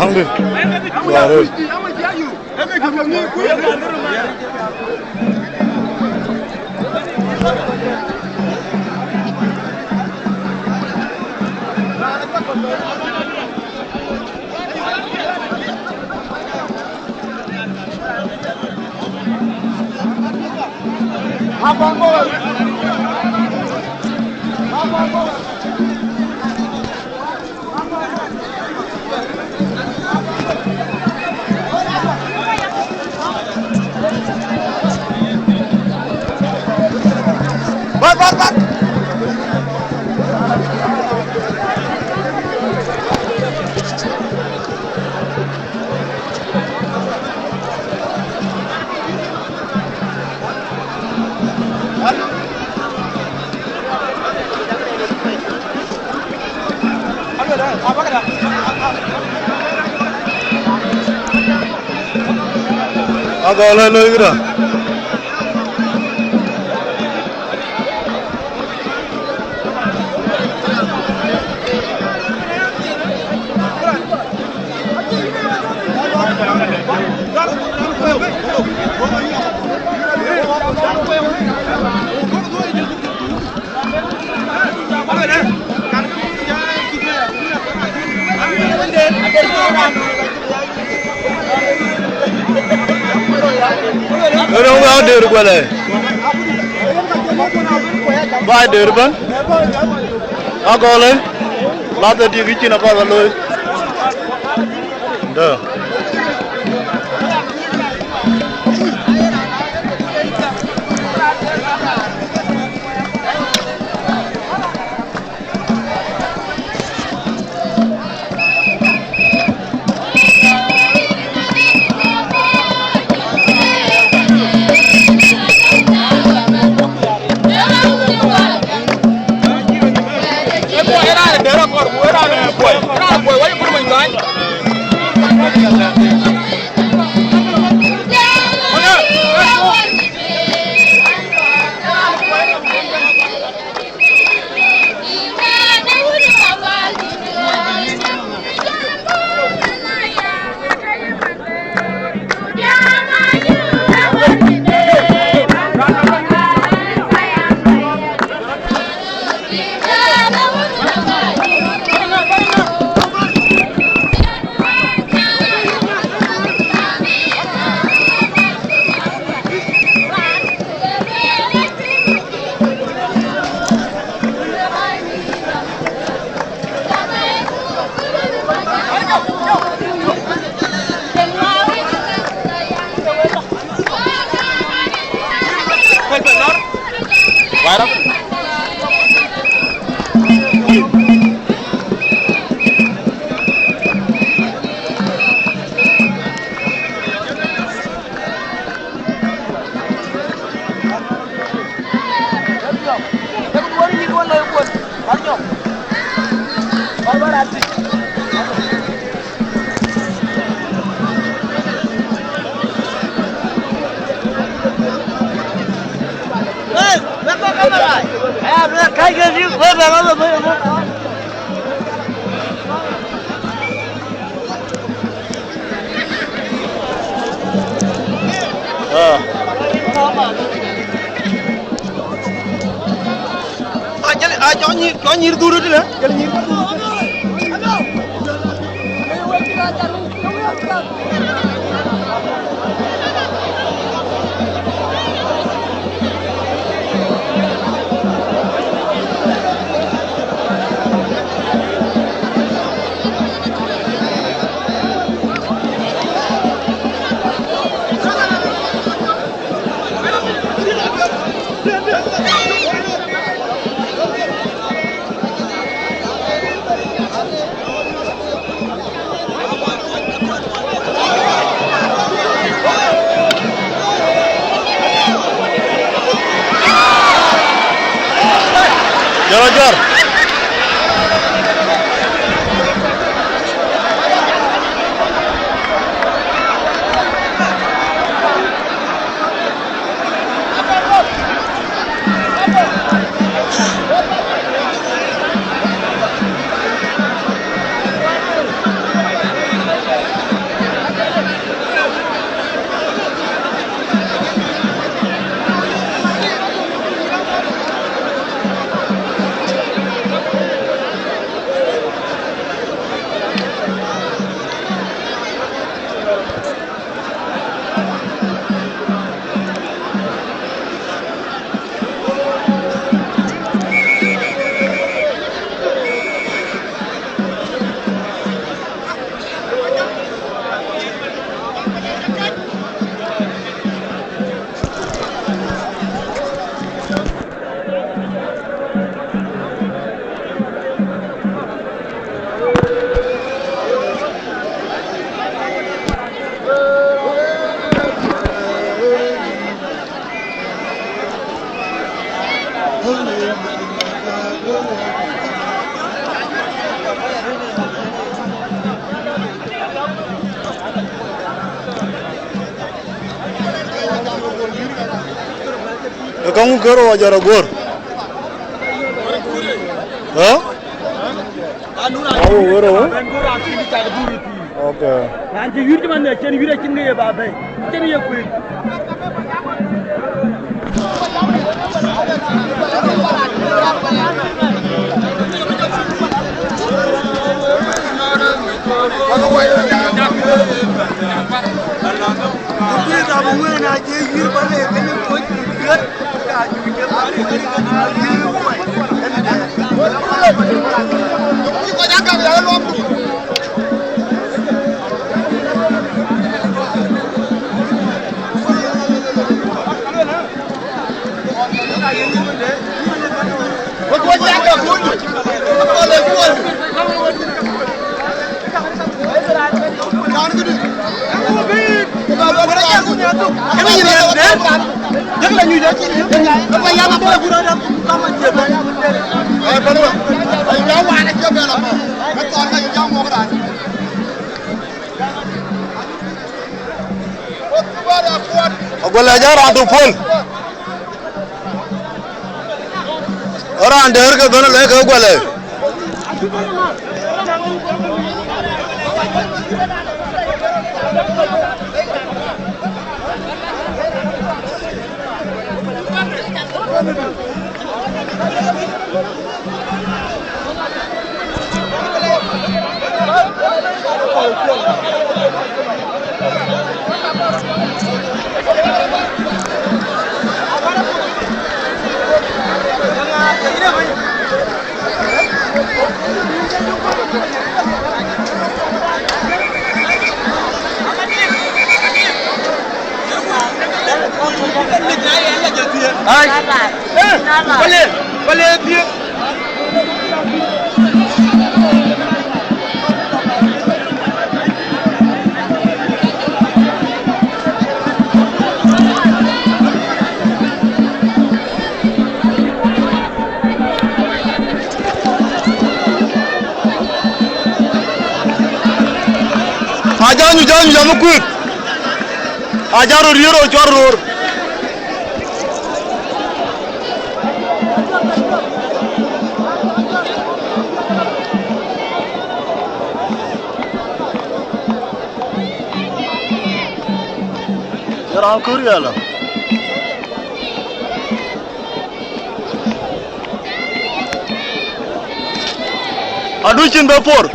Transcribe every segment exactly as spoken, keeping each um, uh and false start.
Hamdi. Warer. Bat, bat, bat. Agɔl ë loi këdä. Ënɔŋ bä dëër guɛlɛ. Bä dëër bä. Agɔlë. Lath ë tik ë cin apath alooi. Dë. Jɔl ajɔr. Ë käŋö kërou ajɔr aguɔ̈r? Ë? Awo wërou. Okay. Raan cï yïr cï man, acïn yïr, acïn kë ye ba bɛ̈i, acïn ye kuëëc. Aguɔl ajɔr raan thok puɔl. Ë raan dɛ̈ɛ̈r ke bɛ̈n lɛ̈k ke Aguɔl ë. Ai. Eh, bale, bale thiëk. Aja nyuc, aja nyuc, amë kuëth. Aja röt riëër, röt cuat röör. Ye raan kör yɛlä. Adu cin bɛ por.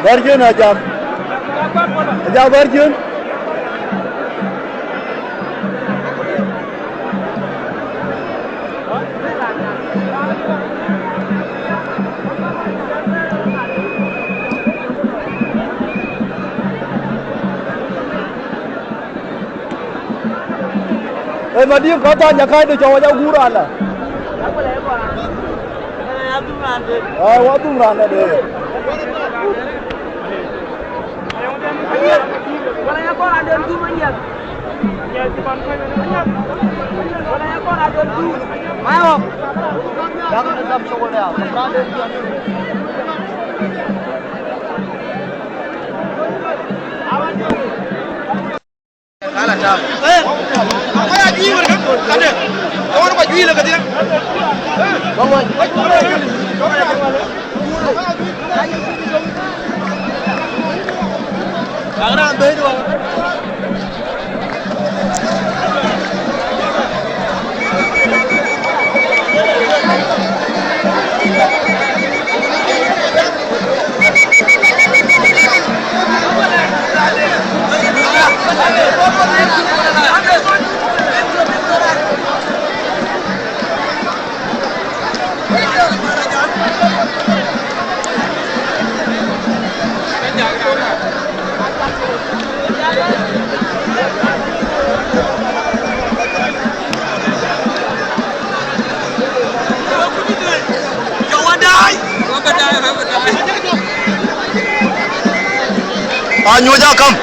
Bär cïn ajam. Ajam bär cïn. Ee, madïïk kɔc thany, akäc de cɔu, aca guur raan la. Ai, wa dhum raan la de. Anyuc akam.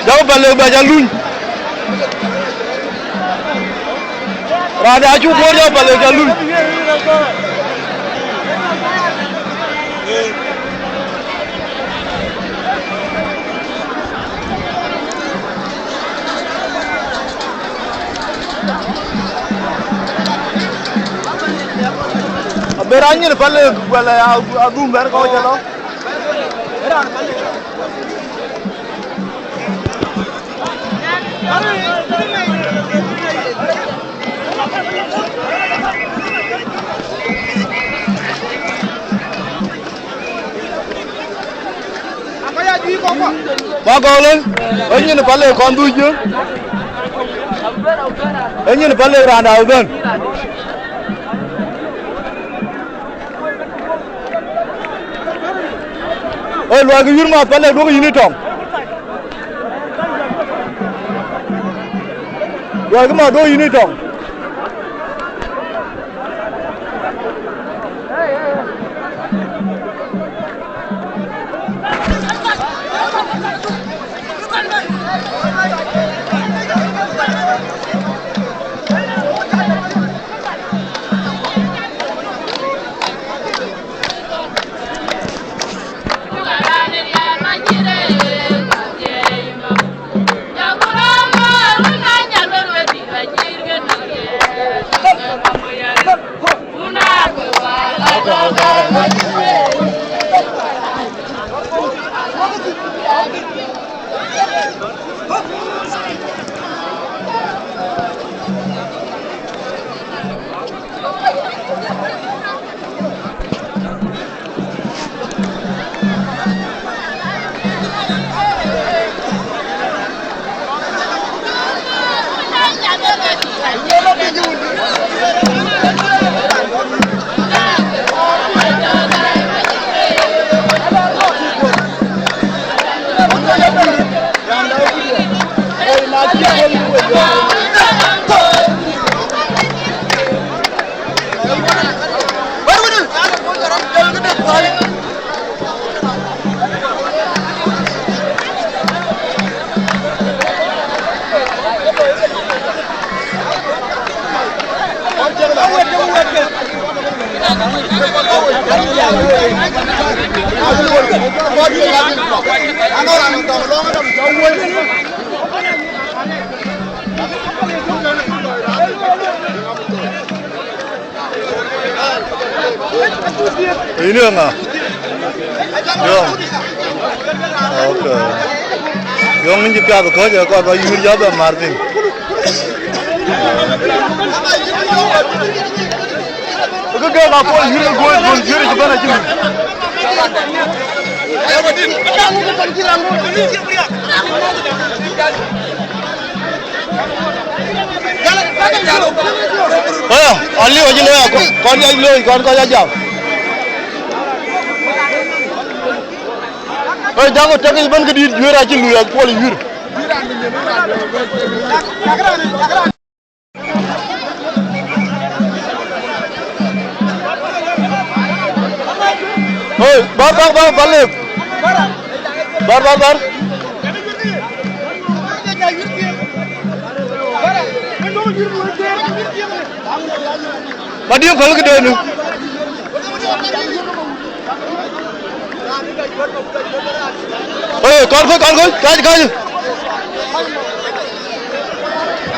Jɔk Palek bɛ ca luny. Raan acuk guɔ̈r, jɔk Palek ca luny. Abï raan nyin Palek wala ya adhum bɛ̈n kɔc cä lɔ. Ba gɔl, ë nyin Palek kɔn dhuc jö. Ë nyin Palek raan da bɛ̈n. Ë luɔi kë yïr ma Palek duɔ̈k yïn ë tɔŋ. Luɔi kë ma duɔ̈k yïn ë tɔŋ. Yïn ye ŋa? Yɔŋ. Okay. Yɔŋ, yïn cï piath kɔ̈c, ë kɔc ba yïr jɔ bɛ mar thïn. Kë ke ka puɔl yïr ke guɔ̈c, guɔ̈c yïr cï bɛ̈n acï. Aya, aliu acï looi, kɔn, kɔn ya looi, kɔn, kɔn ya jam. Ë, jaŋ tek ëbën këdït juëër acï lui, apuɔl yïr. Oi, bar, bar, bar, bar lek. Bar, bar, bar. Madiŋ päl këdenu. Oi, kɔn kɔc, kɔn kɔc, kac, kac.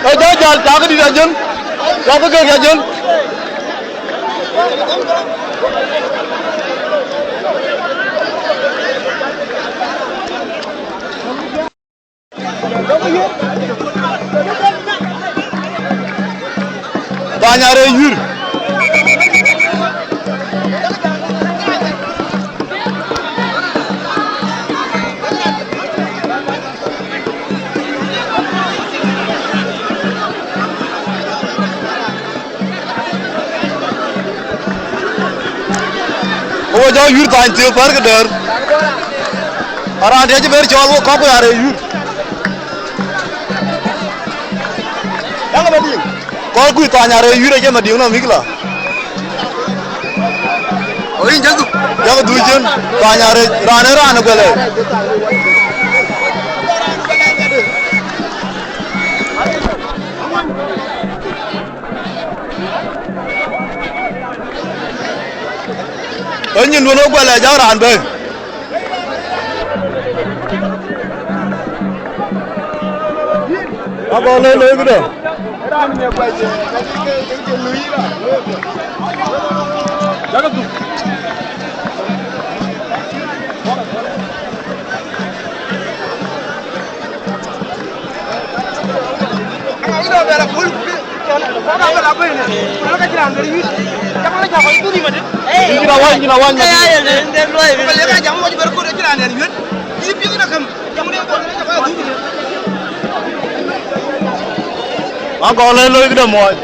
Ë, jɔ jäl, cakë dït ajön. Cakë kek ajön. Thany arëë yïr. Wo jɔ yïr thany thiëëk pär ke dɛ̈r. Araan diɛ̈ cï ber cɔɔl wo kɔ̈k ku arëë yïr. Yak Madiŋ. Kɔc kuc thany arëë yïr acie Madiŋ nɔm mïkla. O yïn jaduk. Yak dhuk cin thany arëë raan ë raan ë guɛlë. Ë nyin duön ë guɛlë jak raan bɛ̈i. Abä loi loi këdë. Yïn awany, yïn awany, Madiŋ. Agɔl ë loi këdë muɔɔc.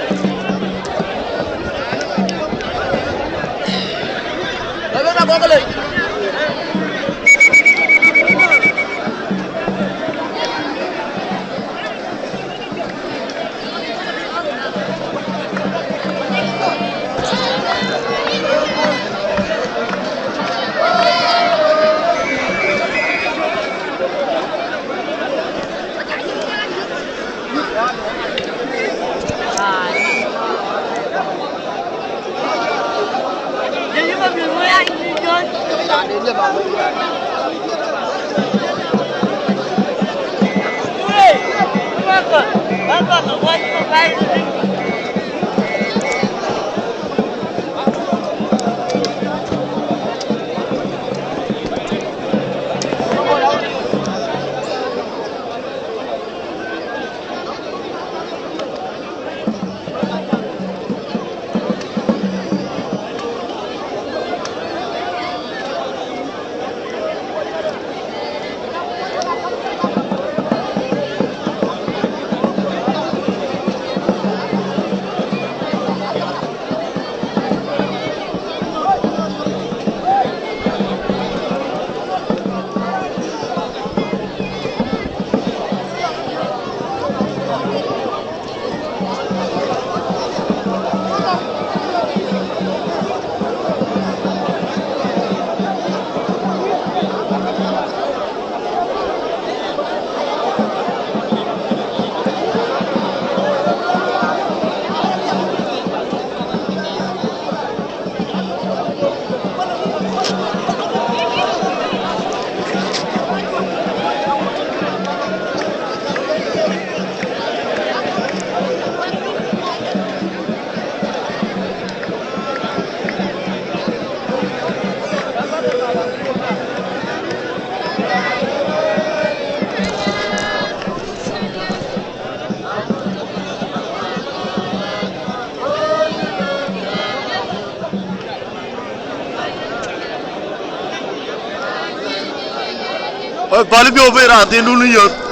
Ë, päl biöök bei raan thiin dun yöth.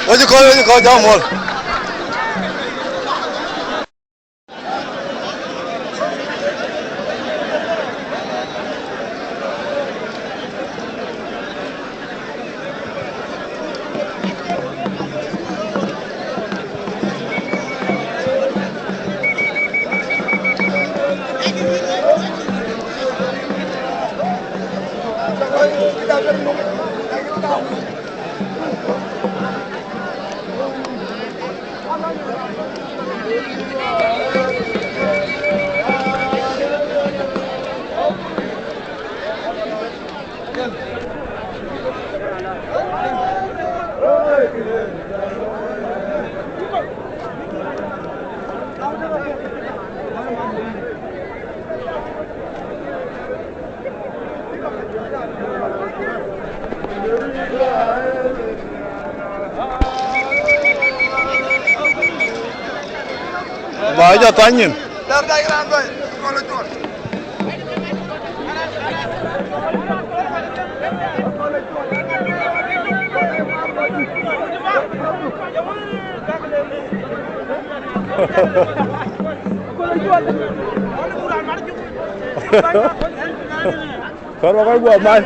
Wacï kɔc, wacï kɔc, jam mɔl. Ba jɔ thany nyin. Kɔɔr ba kɔc guɔ mac.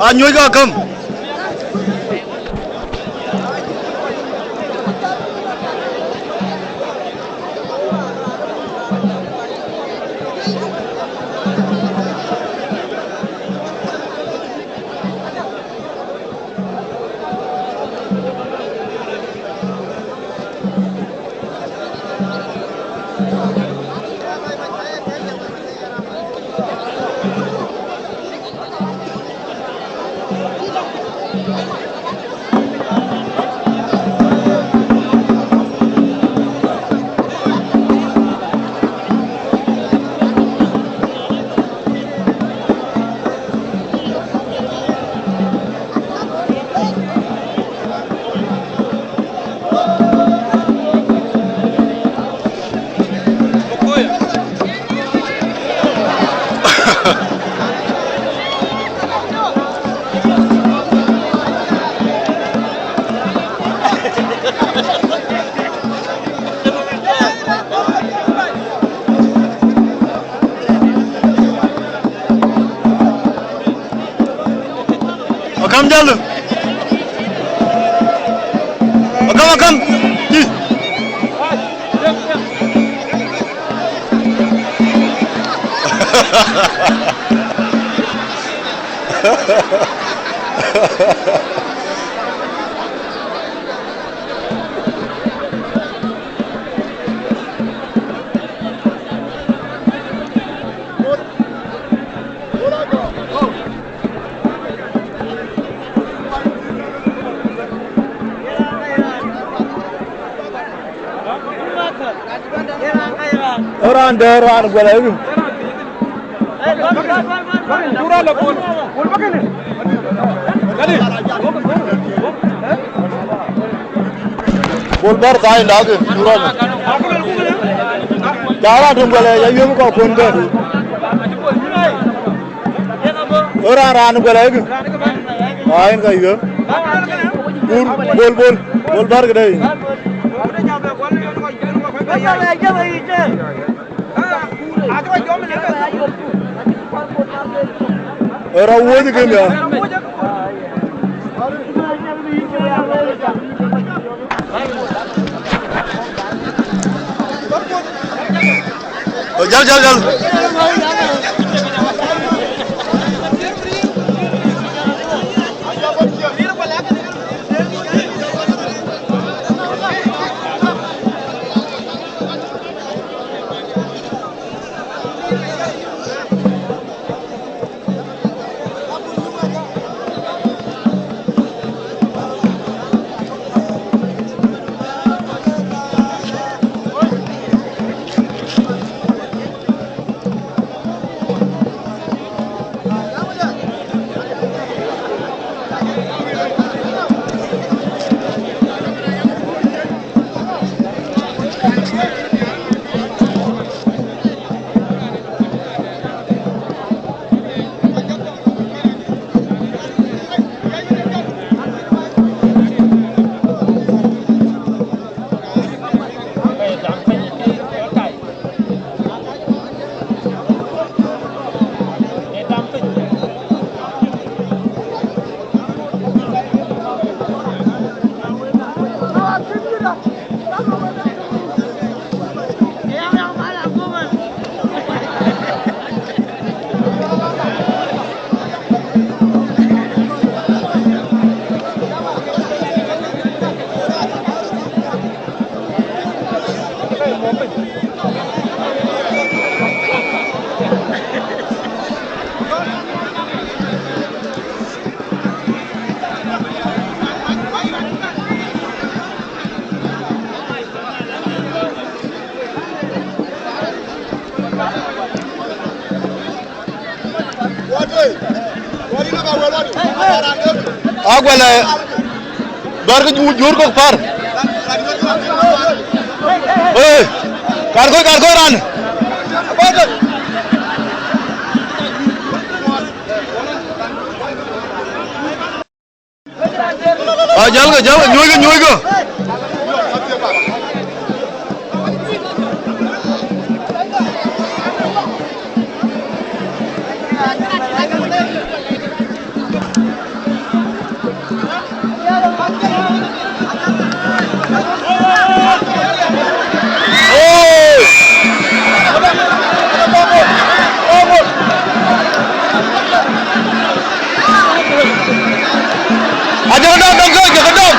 Anyuɔ̈c ka käm. Akam jal. Akam, akam. Ih. Ë raan dɛ̈, raan guɛl ayï. Tura la bol. Bol bakene. Kali. Bol bär thai ndak, rɔm. Ca raan töŋ guɛl ya yueŋ kɔk kuën kë. Ë raan, raan guɛl ayek. Ai, en ka yueŋ. Kur, bol, bol. Bol bär këdë. Ë rɔt wuɔ̈c kën ya. Jäl, jäl, jäl. Aguɛl, eh, bär ke ju-, jur kɔ̈k pär. Eh, kar kɔc, kar kɔc raan. Ah, jälkë, jälkë, nyuɔ̈ckë, nyuɔ̈ckë. Ajak dɔm, dɔm, dɔm, ajak dɔm.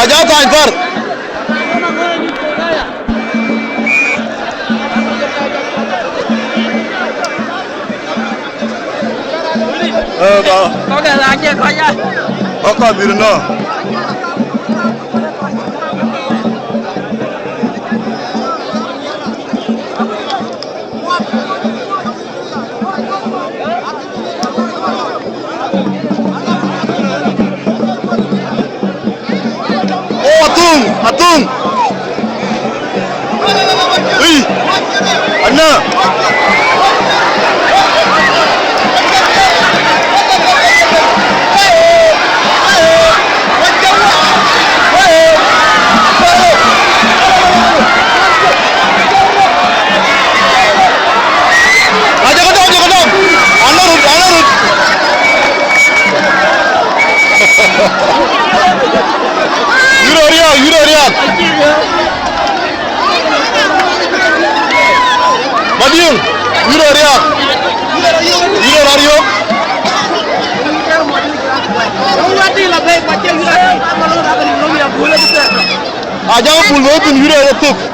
Ajak thany thar. Eh, ba. Kɔc aa cie kɔc ya. Kɔc kɔc bï nɔ. Oh, athum, athum. Ui, ana. Aja kedam, aja kedam. Ana rut, ana rut. Yuro riak, yuro riak. Madiŋ, yuro riak. Yuro riak. Aja bul bo bin yuro riak tuk.